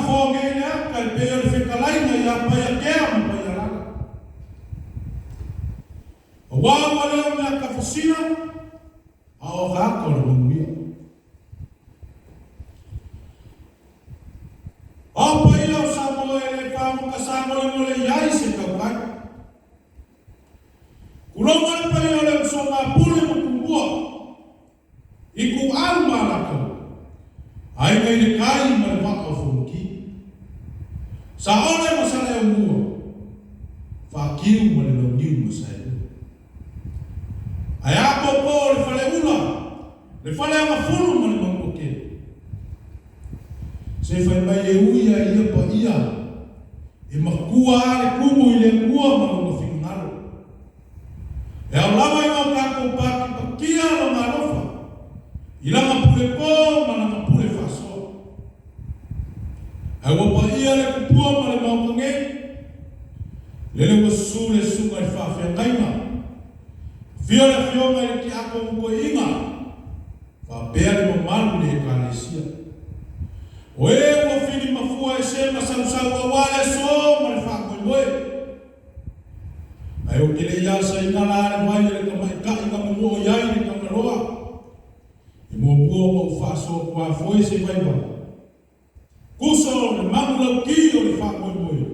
gafoa nei le ata e pei o le fetalaiga ia Paiatea ma Paialala. Aua ua le o mea tafasina, a o akaaka o le manuia. A o paia o Samoa e le fagota sagolegole i ai se tautai. Tulou le paia o le usoga a Pule ma Tumua, Ituau ma Alataua, Aiga i le Tai ma le Vaa o Fonoti, Saole ma Saleaaumua, Fatiu ma le Launiu na Saelua. Ae a popo o le Faleula, le Faleagafulu ma le Manuatele. Se fai mai e ui a ia paia, e matua a le tumu i le Atua ma lona finagalo. E ao lava i o tatou patipatia lona alofa i lana pule po ma lana pule faasoa. Ae ua paia le tupua ma le Maota nei, lele ua susu le susuga i le faafeagaiga, afio le Afioga i le Tiakono Toeaina, faapea le mamalu i le Ekalesia. O e ua fili mafua ese ma sausau aua le aso ma le faamoemoe. Ae ou te le i asaina la le vai a le tamaitai na momoo i ai le Tagaloa. E muamua ona ou faasoa tuafoe se vaivai. Tusa o le manu lauti o le faamoemoe.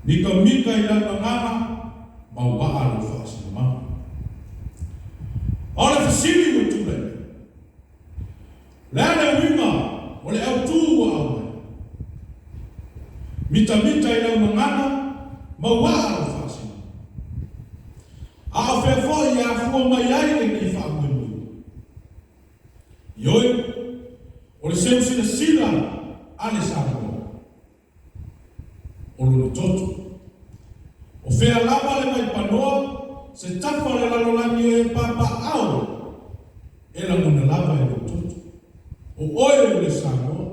Mitamita i lau gagana ma uaa lou faasinomaga. A o le fesili ua tulai mai, O le a le uiga o le autu ua aumai? Mitamita i lau gagana ma uaa lou faasinomaga. A o fea foi e afua mai ai lenei faamoemoe? Ioe, o le seu silasila a le Samoa, o lona toto. O fea lava le vaipanoa, se tafa o le lalolagi o e papaaao, e lagona lava e lou toto. O oe o le Samoa.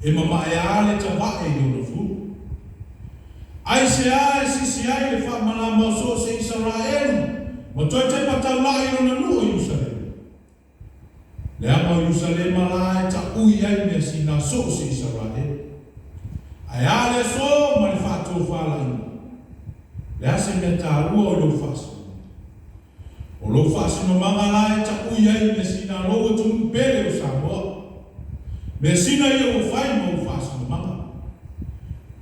E mamae a le tavae i lona fulu. Aisea e sisi ai le faamalama o so o se Isaraelu ma toe tepa taula'i i lona nuu o Ierusalema? Leaga o Ierusalema la e taʻui ai measina so o se Isaraelu. Ae a le aso ma le faatofalaiga? Le a se mea taua o lou faasinomaga? O lou faasinomaga la e taʻui ai measina a lou atunuu pele o Samoa. Measina ia ua fai ma ou faasinomaga.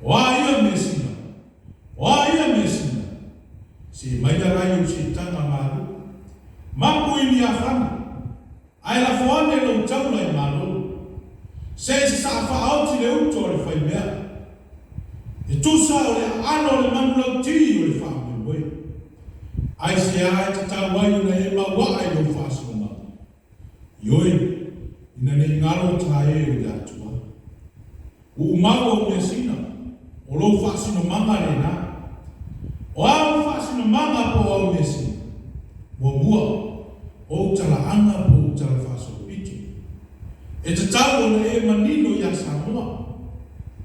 O a ia measina? O a ia measina? Se maia la i ou siitaga malu. Mapu i Niafane, ae lafo ane lou taula i Malo. Se i sasaa faaoti le uto a le faimea. E tusa o le aano o le manulauti o le faamoemoe. Aisea e tatau ai ona e mauaa i lou faasinomaga? Ioe, ina ne i galo ta e o le Atua. Uu mau au measina, o lou faasinomaga lena. O a ou faasinomaga po o au measina? Muamua, o ou talaaga po o ou tala faasolopito. E tatau ona e manino iā Samoa.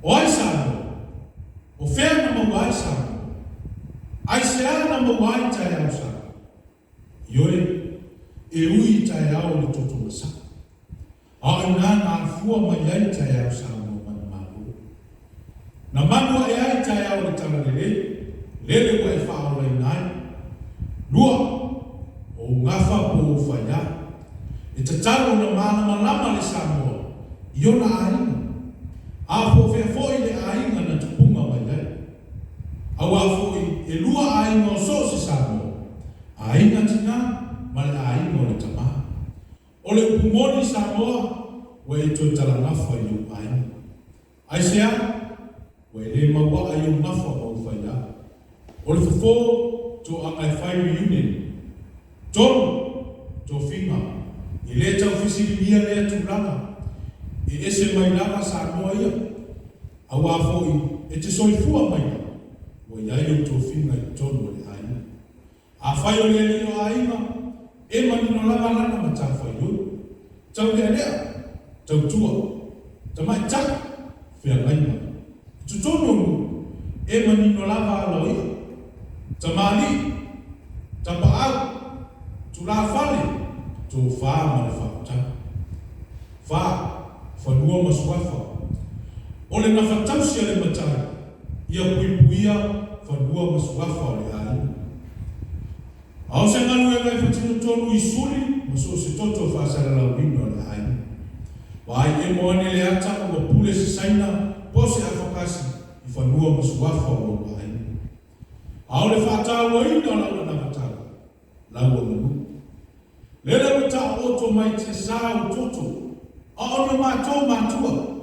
O ai Samoa? O fea na maua ai Samoa? Aisea na maua ai taeao Samoa? Ioe, e ui i taeao o le toto masaa, a o inā na afua mai ai taeao Samoa manumalo. Na manu aʻe ai taeao o le Talalelei, lele ua e faaolaina ai. Lua, o ou gafa po o ou faiā. E tatau ona malamalama le Samoa i ona aiga, a po o fea foi le aiga na tupuga mai ai. Auā foi e lua aiga o so o se Samoa, aiga tinā ma le aiga o le tamā. O le upu moni Samoa, ua e toe talagafa i ou aiga. Aisea? Ua e le mauaa i ou gafa ma ou faiā. O le fofo, toaga e fai reunion. Tonu, tofiga, e le tau fesiligia lea tulaga, e ese mai lava Samoa ia. Auā foi e te soifua mai ai, ua i ai ou tofiga i totonu o le aiga. Afai o le alii o aiga, e manino lava lana matafaioi. Taulealea, tautua, tamaitai, feagaiga. I totonu o nuu, e manino lava ala o i'a. Tamalii, tapaau, tulafale, tofa ma le faautaga. Fa, Fanua ma Suafa. O le gafatausi a le matai, ia puipuia fanua ma suafa o le aiga. A o se galuega e fatino tonu i suli ma so o se toto faasalalauina o le aiga. Vaai emo ane le ata ua pule se Saina po o se afakasi i fanua ma suafa o lou aiga. A o le faatauaina o lau anavatau, lau aganuu. Lele ua taooto mai tiasa ou toto, a o ni o matou matua.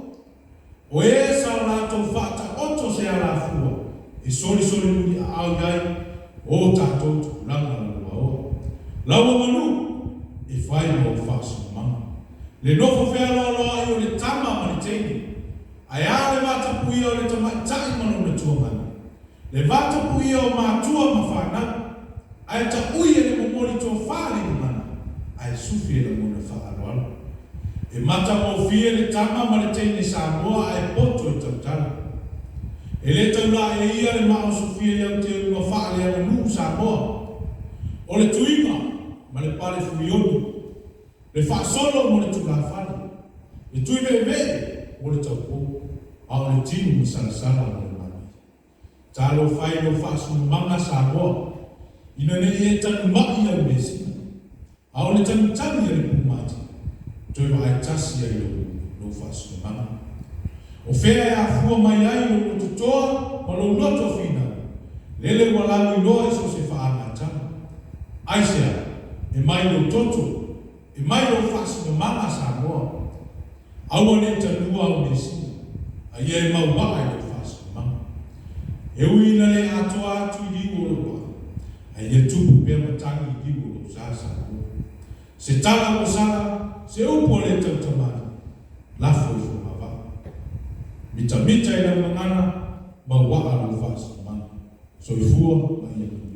O e sa o latou faataoto se alafua e solisoli muliaao i ai o tatou tupulaga lauaoa. Lau aganuu, e fai ma ou faasinomaga. Le nofo fealoaloai o le tama ma le teine, ae a le vatapuia o le tamaitai ma lona tuagana. Le vatapuia o matua ma fanau, ae taui e le momoli tofa le gagana, ae sufi e lagona faaaloalo. E matagofie le tama ma le teine Samoa ae poto e tautala. E le tau laeia le maaosofia i auteuga faaleaganuu Samoa. O le tuiga ma le pale fuiono, le faasolo mo le tulafale, le tui veevee mo le taupou, a o le tinu masalasala mo le manaia. Talofa e i lou faasinomaga Samoa, ina ne i e tanuma'i au measina, a o le tagitagi a le pumati, toe vaai tasi ai lou lou faasinomaga. O fea e afua mai ai lou lototoa ma lou loto finau, lele ua lauiloa i so o se faagatama. Aisea? E mai lou toto, e mai lou faasinomaga Samoa. Aua ne i tanua au measina, a ia e mauaa i lou faasinomaga. E ui ina le atoa atu i liu o lou paa, a ia tupu pea matagi i liu o lou sa Samoa. Se tala ua sala, se upu a le tautamalii, lafo i fogavaa. Mitamita i lau gagana, mauaa lou faasinomaga. Soifua ma ia manuia.